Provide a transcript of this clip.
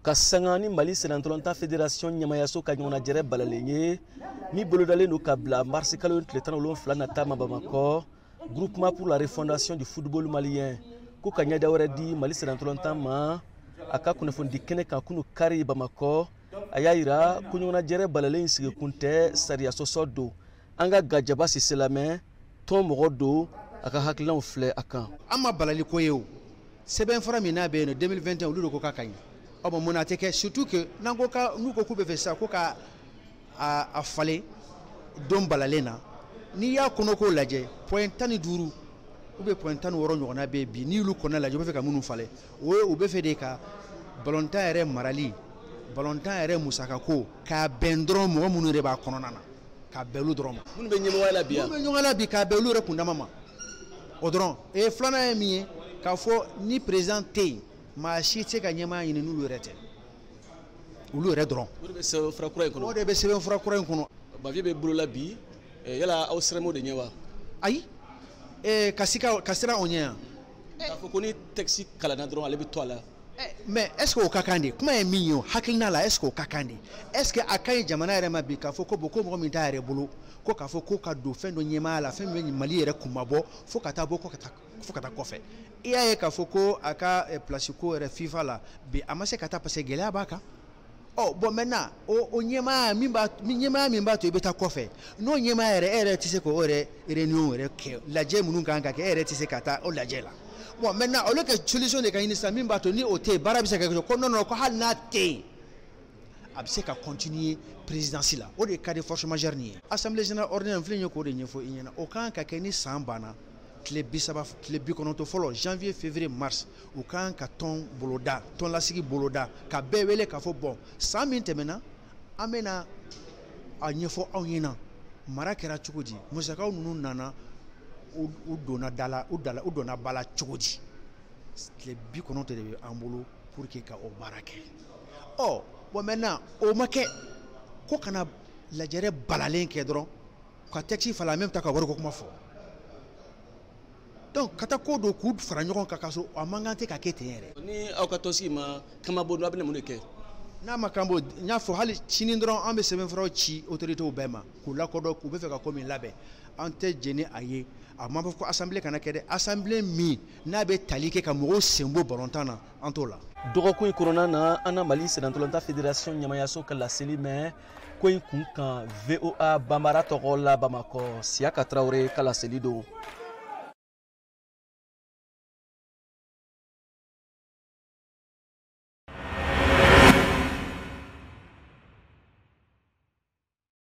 Ka sanga ni Mali sennantolatan fédération ɲɛmayaso ka ɲɔgɔnnajɛrɛ balalen ye min bolodalen don ka bila marisi kalo tile 17 nata ma Bamakɔ, Groupement pour la refondation du football malien ko ka ɲɛda wɛrɛ di Mali sennantolatan ma. A ka kunnafonidi kɛnɛ kan kunu kari Bamakɔ, a y'a yira ko ɲɔgɔnnajɛrɛ balalen in sigikun tɛ sariya sɔsɔ don. An ka Gajaba Sise lamɛn, tɔn mɔgɔ don, a ka hakilinaw filɛ a kan. An ma balali ko ye o sɛbɛnfura min n'a bɛ yen nɔ 2021, olu de ko k'a ka ɲi. Ɔ bon, mun na a tɛ kɛ? Surtout que n'an ko ka n'u ko k'u bɛ fɛ sisan ko ka a falen don balalen na, n'i y'a kɔnɔko lajɛ, point 15 ou bien point 16 ɲɔgɔnna bɛ yen bi. N'i y'olu kɔnɔna lajɛ, u bɛ fɛ ka minnu falen, o ye u bɛ fɛ de ka balontan yɛrɛ marali, balontan yɛrɛ musakako, k'a bɛn dɔrɔn mɔgɔ minnu yɛrɛ b'a kɔnɔna na, k'a bɛn olu dɔrɔn ma. Minnu bɛ ɲɛmɔgɔya la bi yan. Minnu bɛ ɲɔgɔn la bi, k'a bɛn olu yɛrɛ kundama ma, o dɔrɔn. E filanan ye min ye, k'a fɔ ni président tɛ yen, maa si tɛ se ka ɲɛmaaya ɲini n'olu yɛrɛ tɛ, olu yɛrɛ dɔrɔn. O de bɛ sɛbɛnfura kura in kɔnɔ. O de bɛ sɛbɛnfura kura in kɔnɔ. Bavieux bɛ bolo la bi, yala aw siran o de ɲɛ wa? Ayi, ka sika ka siran o ɲɛ yan. K'a fɔ ko ni texte kalanna dɔrɔn, ale bɛ to a la. Mais est ce que o ka kan de? Kuma ye min ye o hakilina la, est ce que o ka kan de? Est ce que a ka ɲi jamana yɛrɛ ma bi k'a fɔ ko bon, ko mɔgɔ min t'a yɛrɛ bolo, ko k'a fɔ ko ka don fɛn dɔ ɲɛmaaya la, fɛn min bɛ Mali yɛrɛ kunmabɔ fo ka taa bɔ ko ka taa fo ka taa kɔfɛ? I y'a ye k'a fɔ ko a ka place ko yɛrɛ FIFA la bi, a ma se ka taa parce que gɛlɛya b'a kan. Ɔ bon, maintenant o ɲɛmaaya min b'a ɲɛmaaya min b'a to i bɛ taa kɔfɛ, n'o ɲɛmaaya yɛrɛ, e yɛrɛ tɛ se k'o yɛrɛ réunion yɛrɛ kɛ, lajɛ minnu kan ka kɛ, e yɛrɛ tɛ se ka taa o lajɛ la. Bon, maintenant au lieu que solution de ka ɲini sisan min b'a to ni o tɛ yen, baara bɛ se ka kɛ, ko non non, ko hali n'a tɛ yen, a bɛ se ka continuer présidence la. O de ka di force majeure nin ye. Assemblée générale ordinaire filɛ nin ye, k'o de ɲɛfɔ i ɲɛna, o kan ka kɛ ni san banna tile 30, tile 90 fɔlɔ, janvier, février, mars, u kan ka tɔn boloda, tɔnlasigi boloda, ka bɛɛ wele k'a fɔ bon, san min tɛmɛna, an bɛna a ɲɛfɔ aw ɲɛna mara kɛra cogo di, musakaw ninnu nana, u donna da la, u da u donna ba la cogo di. Tile 90 de bɛ an bolo pour que ka o baara kɛ. Ɔ bon, maintenant o ma kɛ, ko kana lajɛrɛ balalen kɛ dɔrɔn ka texte falen, en même temps ka wariko kuma fɔ. Donc ka taa ko don k'u fara ɲɔgɔn kan, k'a sɔrɔ a man kan tɛ ka kɛ ten yɛrɛ. Ni aw ka tɔnsigi ma kama bɔ, a bɛna mun de kɛ? N'a ma kan bɔ, n y'a fɔ, hali sini dɔrɔn an bɛ sɛbɛnfuraw ci autorités bɛɛ ma k'u lakodɔn k'u bɛ fɛ ka ko min labɛn, an tɛ jɛn ni a ye. A ma fɔ ko assemblée kana kɛ dɛ, assemblée min n'a bɛ tali kɛ ka mɔgɔw sen bɔ balontan na, an t'o la. Dɔgɔkun in kɔnɔna na, an na Mali sennantolatan fédération ɲɛmayaso ka laseli mɛn ko in kun kan. VOA Banbara tɔgɔ la Bamakɔ, Siyaka Tarawele ka laseli don.